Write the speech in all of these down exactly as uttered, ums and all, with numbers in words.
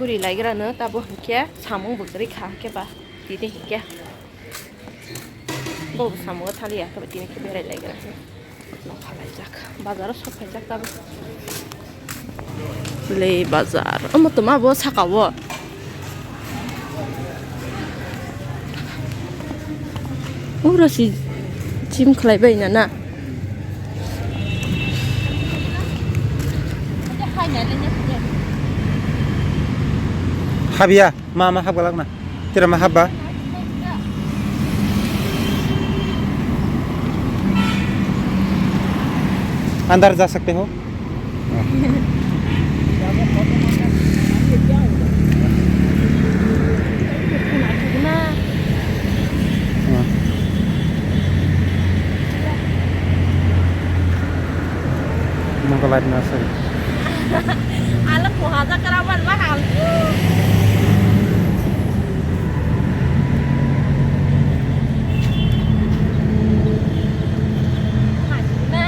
Twi laigra no tabo hinkhe samung bo kwrwi kha hinkhe ba tini hinkhe. Bo bo samung thali ya khe ba tini khe berai laigra. Nokha laijak. Bazar o sok phaijak tabo. Le bazar. Omo toma bo saka o. Ura si gym khlai bai na na. Habya, ma ma habgalak na. Tira ma habba. Andar ja sakte ho. Mongkol light na sari. Alang ko haja karaman mahal. Hai, na.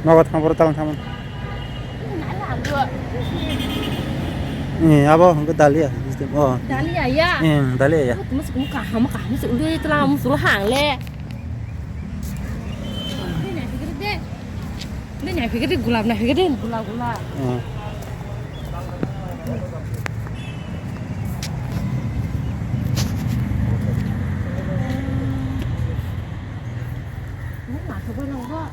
Nogo thang boro tang thang. Eh, abo hwnkhe dalia. Oh. Dalia ya? Eh, dalia ya. Oh, tuma sukuma kaham, kaham se ulu tla musulo hang le. Dini phikir de. Dini phikir de gulab na phikir de gulab gulab. Eh. Ini masuk ke nunggu.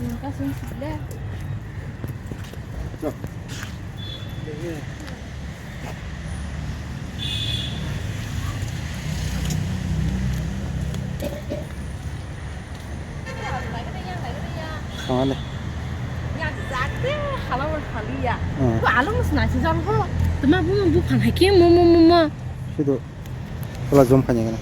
Ini kasih sih deh. Sangale. Ya, jate halawar haliya. Hmm. Bu alu mus nasi jang ho. Tuma bu bu phan hai ke mo mo mo mo. Sudo. Pula zoom khaina gana.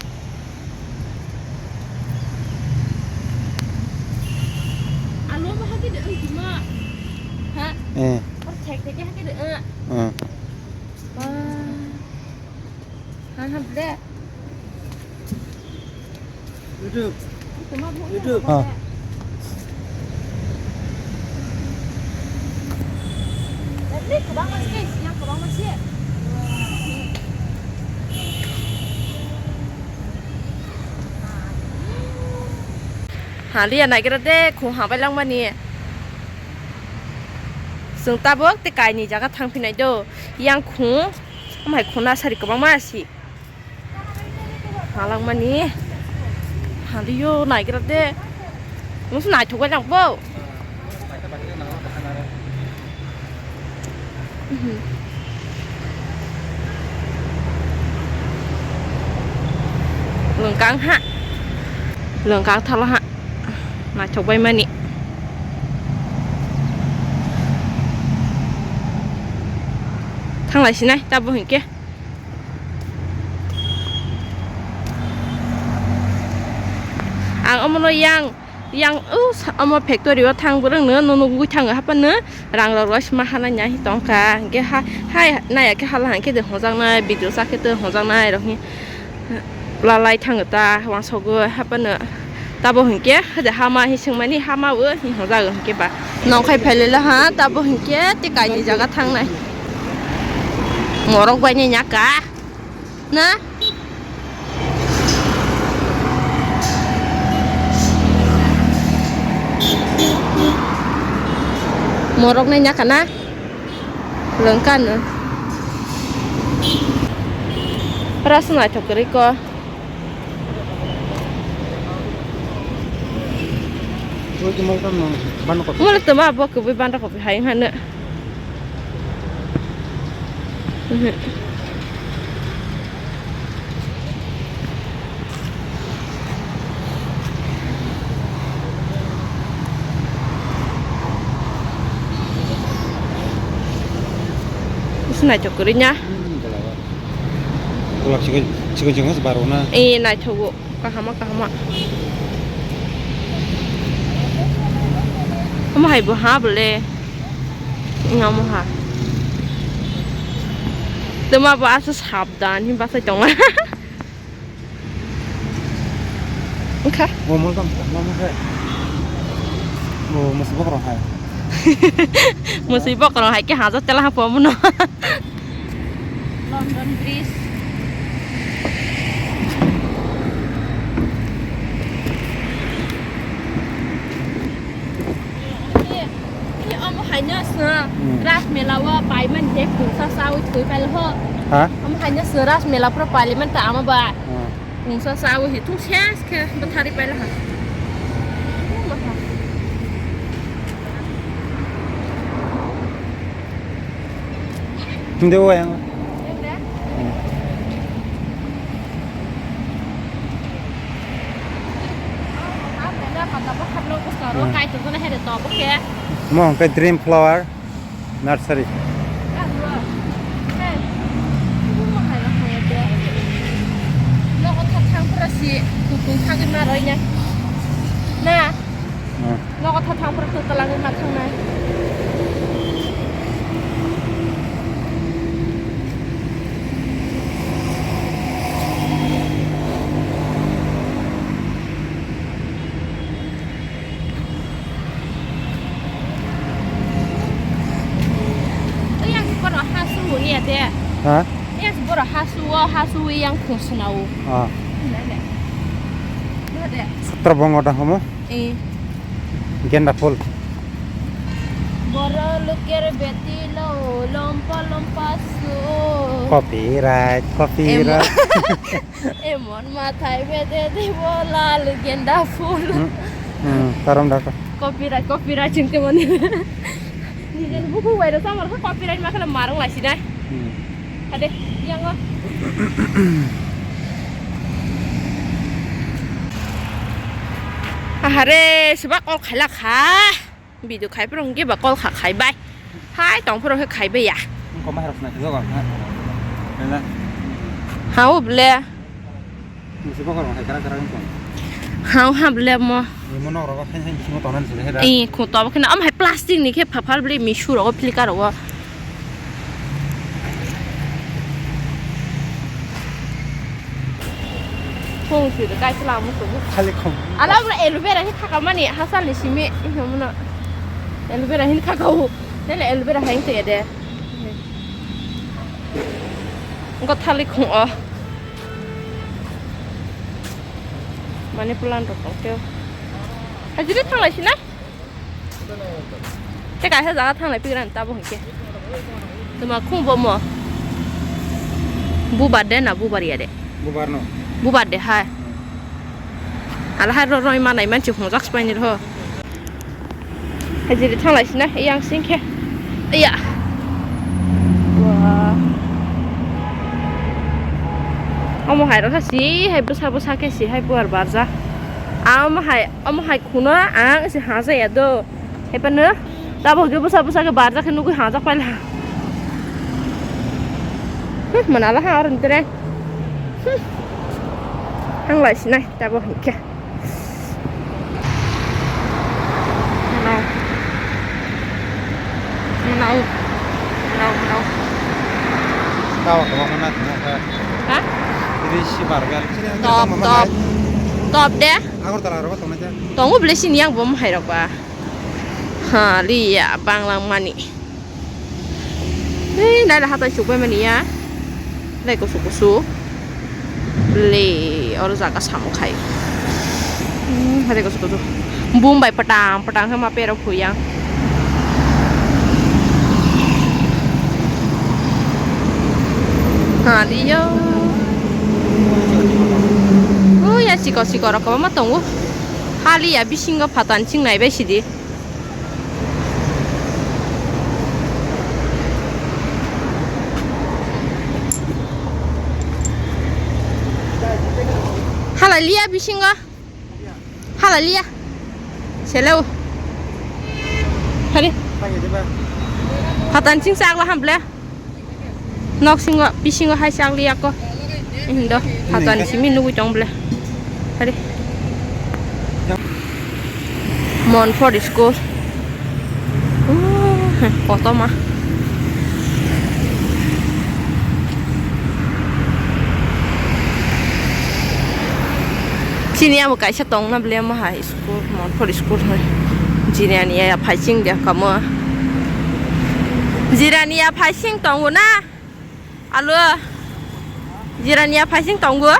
Alo ba hake de ang tuma. Ha? Eh. Or thek thek hake de ang. Eh. Ba. Han han ble. YouTube. Tuma bu. YouTube. Ha. Haliya naigra de khung habai langmani. Chwng tabuk tei kaini jaga thangphinai do. Yang khung, amhai khuna sari kwbangma si. Halangmani. Haliyo naigra de. Musu naithok bai lang bo. Mhm. Lwngkang ha. Lwngkang thalo ha. Naithok bai mani. Thanglai sinai tabo hinkhe. Ang omono yang, yang, o, sa-, omo factory o thang bwrwngno, no nugwi thango haphano, rang rok rwsma hananya hi tongkha, hinkhe ha, hai naiya khe hala hinkhe de hwnjaknai, video cha khe de hwnjaknai rok hi lalai thango ta, uansukgo haphano, tabo hinkhe, hade hama hi swngmani, hama o hi hwnjago hinkhe ba. Nongkhai phailai ha, tabo hinkhe tei kaini jaga thangnai. Morok bai ni nyaka. Na? Morok nai nyakha na? Lwngkha no. Ras naithok kwrwi ko. Mole toma bo kwbwi bandra kopi hai hano. Naithok kwrwi nya. Golap chikon chikon chikon se baro na. Eh, naithogo. Kahama, kahama. Omo hai bo ha bole. Ing omo ha. Toma bo asa sabdan hin basai tonga. Wngkha. Omo tong, omo khe. Oh, masih bokrok hai. Masih bokrok hai ke hajar tela hapo muno. London Bridge. Omo haino sna Hmm. Ras Mela o paiman je kungsa sawi thoi pail ho. Ha? Omo haino sna Ras Mela pro paiman ta ama ba. Hmm. Kungsa sawi hi thung ses ke bathari pail ha. Hindi ko kaya. Mo hwnkhe Dream Flower Nursery. Nogo tha thang phra si kutung thangwi ma roi ya. Na. Hmm. Nogo tha thang phra to talangwi ma thangnai. Yang borok ha su ni ya de. Ha? Yang borok ha su o, ha su yang khung sna o. Ah. Nade. Nade. Satra bongo da homo? Eh. Genda phul. Boro luker beti lo lompa lompa su. Copyright, copyright. Emon mathai bede debo lal genda phul. Hmm, hmm, karom da ko. Copyright, copyright chwng tei mani. Nijeni bukhuk bai rw samar kha copyright ma khala marwng lai sinai. Hmm. Hade, yango. Ahare, seba call khaila kha. Video khai phuru hwnkhe ba call kha khai bai. Hai tong phuru khe khai bai ya. Wngkha ma hai rok swnai khe joga, ha? Lela. Ha, o ble. Nisi bokol rok hai kara kara wngkha. Ha, o ha ble mo. Imo nok rogo khaini hai bisingo tongnani se hai da. Eh, kho to bo kheno am hai plastic ni khe pha phal ble misu rogo flicker rogo. Khung swi rwkha, ai chwla muchungo. Khali khum. Ala bwla aloe vera hi thaka mani, hachal ni simi, ih, muno. Aloe vera hin thaka o. Nele aloe vera hai tong ya de. Go thali khung o. Mani plan rok tong teo. Hajiri thanglai sina? Tei kaisa jaga thanglai pigra ni tabuk hinkhe. Tuma khung bo mo. Bubar de na bubar ya de? Bubar no. Bubar de hai. Ala hai ro roi manai manchi hongjak spai ni rw. Hajiri thanglai sina yang sing khe. Iya. Wah. Omo hai rw kha si hai bwsa bwsa khe si hai buar barja. Omo hai, omo hai khuno ang si haja ya do. Hephano tabuk khe bwsa bwsa khe barjak khe nugui hajak paila. Hmm, manala ha oro ni tere. Hmm. Hanglai sinai tabuk hinkhe. Manau. Manau. Manau, manau. Tawa kama mana kama kaya. Ha? Ini si barga. Sini ang Top, top. Top de. Agartala aro tong na ja. Tongo bele sini yang bom hai rok ba. Ha, liya, banglang mani. Hei, nai hatai sukbai mani ya. Nai kusu kusu. Le, oro jaga samung khai. Hmm, hatai kusu kusu. Bum bai patang, patang khe ma pero phuyang. Ha, liya. Oh, ya, sikor, sikor, rok ma tongo. Haliya, bisingo phatani sing naibai sidi. Halaliya bisingo. Halaliya. Seleo. Hari. Patan sing sagla hamble. Nok singo, bisingo hai chak liya ko. Indo, phatani simi nugui tong ble. Hari. Montfort school. Uh, kotorma. Sini amo kaisa tong na ble mo hai school, Montfort school hai. Jirani ya phaising de kamo. Jirani ya phaising tongo na? Alo. Jirani ya phaising tongo?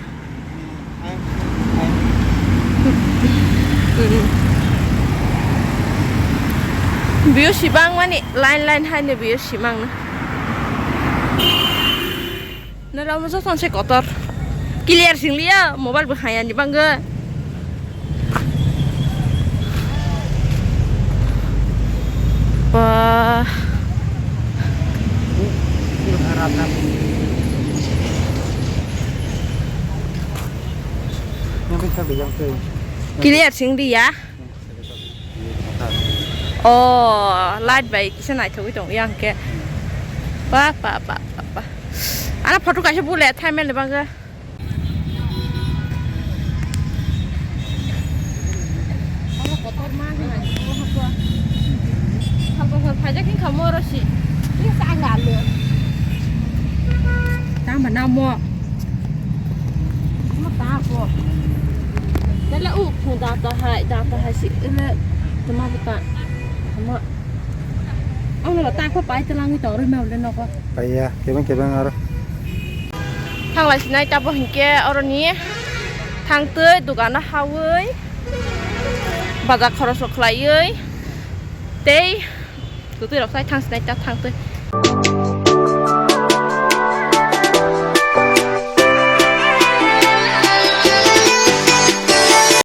Biyo sibang mani line line hai ne biyo sibang na. Nara mo joto se kotor. Clear sing liya, mobile bo khaya ni bangga. Wah. Clear sing liya. Oh, light bai kisa naithogwi tong yang ke. Pa, pa, pa, pa, pa. Ana photo kaisa bule thai mele bangga. Oro kotor ma hwnwi. Sal bwsal phaijak wngkha mo oro si. Tamo namo. Mo ta bo. Dala u phu da ta hai, da ta hai si. Ele tama bo ta. Tama. Ang lo ta ko pai ta langwi tong rwi ma le noko. Paiya, kebeng kebeng aro. Thanglai sinai tabo hinkhe oroni thangtwi dogano hawi bazar khoroso khlaiwi tei kwtwi rok sai thang sinai ta thangtwi.